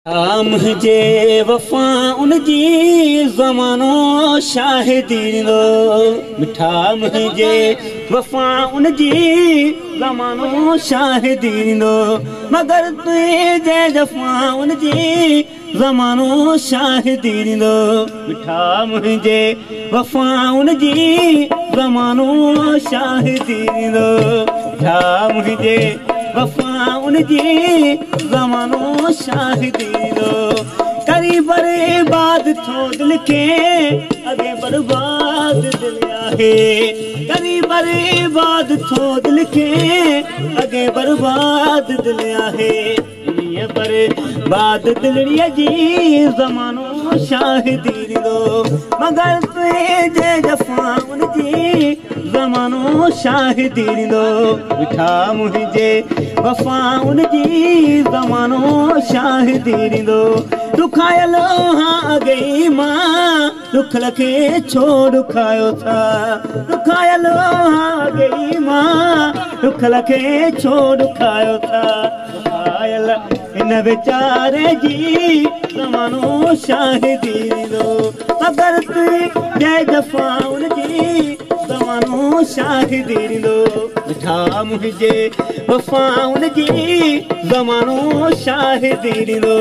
मुंहिंजे वफ़ाउनि जी ज़मानो शाहिदी ॾींदो। मिठा मुंहिंजे वफ़ाउनि जी ज़मानो शाहिदी ॾींदो। मगर तुंहिंजे जफ़ाउनि जी ज़मानो शाहिदी ॾींदो। मिठा मुंहिंजे वफ़ाउनि जी ज़मानो शाहिदी ॾींदो। मिठा मुंहिंजे वफ़ाउनि जी ज़मानो शाहिदी ॾींदो। करी बर्बाद थो दिलि खे, अॻे बर्बाद दिलि आहे। करी बर्बाद थो दिलि खे, अॻे बर्बाद दिलि आहे। ईअं बर्बाद दिलड़ीअ जी ज़मानो शाहिदी ॾींदो। मगर तुंहिंजे जफ़ाउनि जी ज़मानो शाहिदी ॾींदो। मिठा मुंहिंजे वफ़ाउनि जी ज़मानो शाहिदी ॾींदो। ॾुखायल हां अॻे ई मां, ॾुखल खे छो ॾुखायो था। ॾुखायल हां अॻे ई मां, ॾुखल खे छो ॾुखायो था। ॾुखायल हिन वीचारे जी ज़मानो शाहिदी ॾींदो। मगर तुंहिंजे जफ़ाउनि जी ज़मानो शाहिदी ॾींदो। मिठा मुंहिंजे वफ़ाउनि जी ज़मानो शाहिदी ॾींदो।